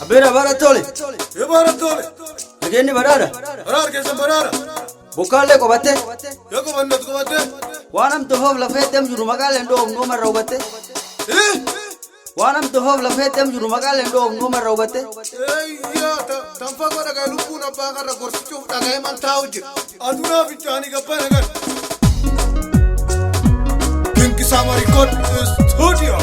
Abbeera baara tole. Ee baara tole. Nageenyi badhaadha. Baraar keessan baraara. Bokkaallee qobatte. Yoo qobannatu qobatte. Waan hamtu foof lafee deem jiru maqaaleen dhoofnu marra hubatte. Waan hamtu foof lafee deem jiru maqaaleen dhoofnu marra hubatte. Eeyyaa tanfa godha gaa lubbuun abbaa karra gorsichuuf dhaga'ee man taa'u jira. Aduunaa fincaanii gabbana gara. Kinki Sama Record Studio.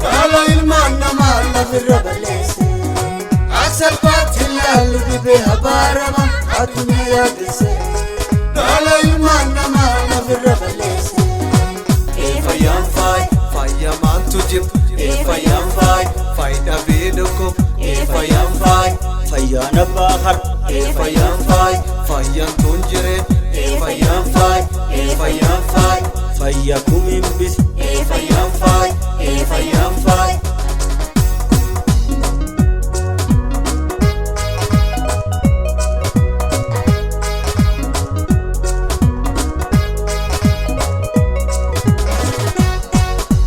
Dhala ilmaan namaa lafirra balleesse. Akka ilaalu dhibee abaarama addunyaa yaaddesse. Dhala ilmaan namaa lafirra balleesse. Fayyaan faay fayyamaantu jib. Fayyaan faay faayidaa beelokoo. Fayyaan faay Fayyaan abbaa har. Fayyaan faay fayyaan tun jireen. Fayyaan faay fayyaan faay Fayyaa kumiin bisi. Fayyaan faay fayyaan faay.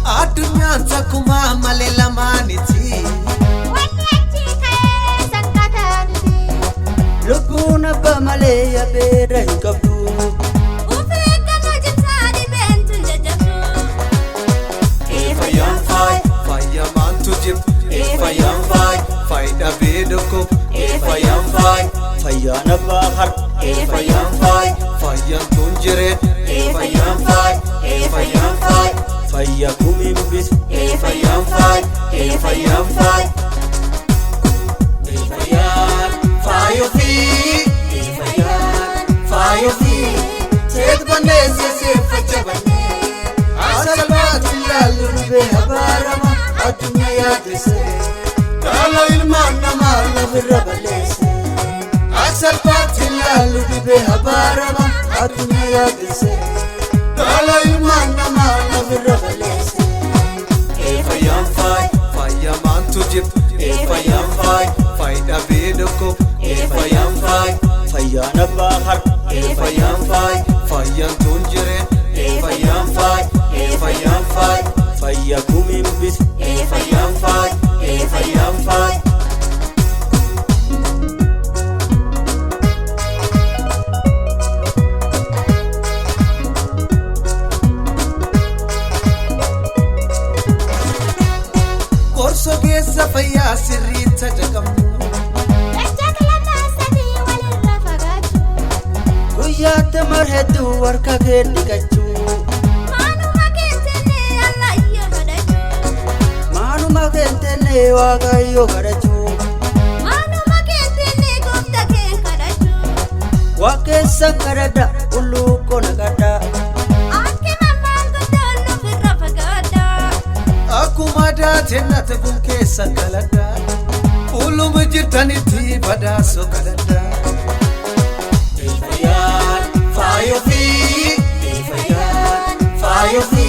Addunyaan takkumaa malee lamaaniti. Wanni achi ka'ee sanqataaniti. Lubbuun abbaa malee abeera hin qabdu. Of eeggannoo cimsaa dhibeen tun jajjabdu. Fayyaan faay fayyamaantu jib. Fayyaan faay faayidaa beelokoo. Fayyaan faay Fayyaan abbaa har. Fayyaan faay fayyaan tun jireen. Fayyaan faay fayyaan faay Fayyaa kumiin bisi. Fayyaan faay fayyaan faay. Fayyaan faayoo fi fayyaan faayoo fi seet banneesse seeffachaa bannee Asalbaatti ilaalu dhibee abaarama addunyaa yaaddesse. Dhala ilmaan namaa lafirra balleesse. Asalbaatti ilaalu dhibee abaarama addunyaa yaaddesse. Dhala ilmaan namaa lafirra balleesse. Fayyaan faay fayyamaantu jib. Fayyaan faay faayidaa beelokoo. Fayyaan faay Fayyaan abbaa har. Fayyaan faay fayyaan tun jireen. Fayyaan faay fayyaan faay Fayyaa kumiin bisi. Fayyaan faay fayyaan faay. Gorsa keessa fayyaa sirriitti ajajamnu. Dachaa lamaa sadii walirra fagaachuu. Guyyaatti mar hedduu harka kee dhiqachuu. Maanuma keentenne Allayyoo kadhachuu. Maanuma keentenne Waaqayyo kadhachuu. Maanuma keentenne gooftaa kee kadhachuu. Waaqessan kadhadha ulluukkoo naqadha. Akka mammaan guddoon ofirra fagaadha. Akkuma daatennate kun keessa galadha. Fuuluma jirtanitti badhaasoo kadhadha. Fayyaan faayoo fi fayyaan faayoo fi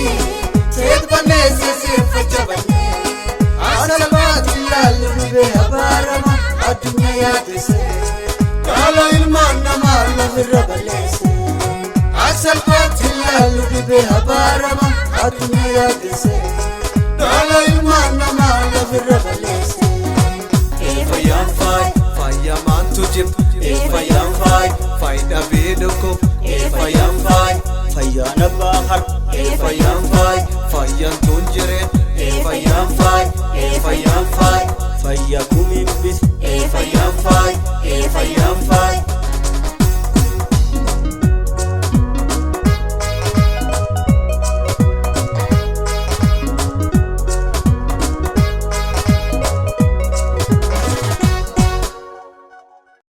seet banneesse seeffachaa bannee. Asalbaatti ilaalu dhibee abaarama addunyaa yaaddesse. Dhala ilmaan namaa lafirra balleesse. Asalbaatti ilaalu dhibee abaarama addunyaa yaaddesse. Dhala ilmaan namaa lafirra balleesse. Fayyaan faay fayyamaantu jib. Fayyaan faay faayidaa beelokoo. Fayyaan faay Fayyaan abbaa har. Fayyaan faay fayyaan tun jireen. Fayyaan faay fayyaan faay Fayyaa kumiin bisi. Fayyaan faay fayyaan faay.